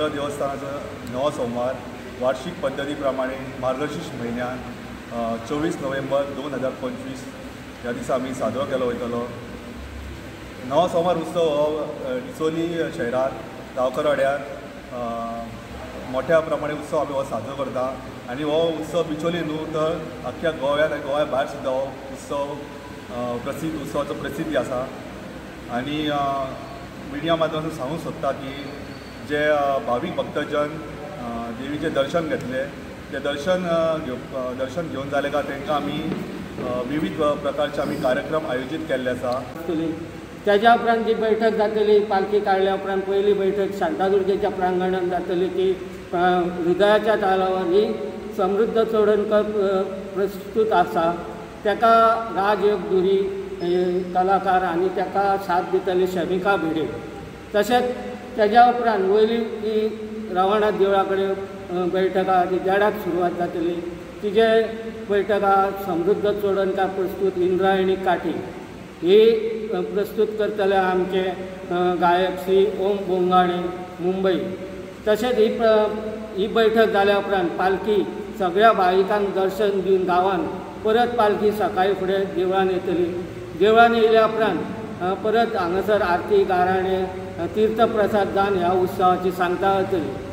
गावकर देवस्थानाचो नवो सोमवार वार्षिक पद्दती प्रमाणे मार्गशीर्ष म्हयन्यान 24 नोव्हेंबर 2025 ह्या दिसा आमी साजरो केलो वयतलो। नवो सोमवार उत्सव हो डिचोली शहरांत गांवकर वाड्यार मोठ्या प्रमाणे उत्सव आमी हो साजरो करता आनी हो उत्सव बिचोली न्हू तर अख्ख्या गोव्यान आनी गोव्या भायर सुद्दां हो उत्सव प्रसिद्ध उत्सवाचो प्रसिद्धी आसा। आनी मिडिया माध्यमांतून सांगूंक सोदता की जे भावीक भक्तजन देवीचें दर्शन घेतले ते दर्शन घेवन जालें काय तांकां आमी विविध प्रकारचे आमी कार्यक्रम आयोजीत केल्ले आसा। त्याच्या उपरांत जी बैठक जातली पालखी काडल्या उपरांत पयली बैठक शांतादुर्गेच्या प्रांगणांत जातली ती हृदयाच्या तालावर ही समृद्ध चोडणकर प्रस्तुत आसा। ताका राजयोग दुरी कलाकार आनी ताका साथ दितली शमिका भिडे। तशेंच त्याच्या उपरांत वयली ती रवळनाथ देवळा कडेन बैठक आहा ती देडाक सुरवात जातली। तिजे बैठक आहा समृद्ध चोडणकर प्रस्तुत इंद्रायणी काठी ही प्रस्तुत करतले आमचे गायक श्री ओम बोंगाणे मुंबई। तशेंच ही बैठक जाल्या उपरांत पालखी सगळ्या भाविकांक दर्शन दिवन गांवांत परत पालखी सकाळी फुडें देवळान येतली। देवळान येयल्या उपरांत परत हांगासर आरती गाराणे तीर्थप्रसाद दान ह्या उत्सवाची सांगता जातली।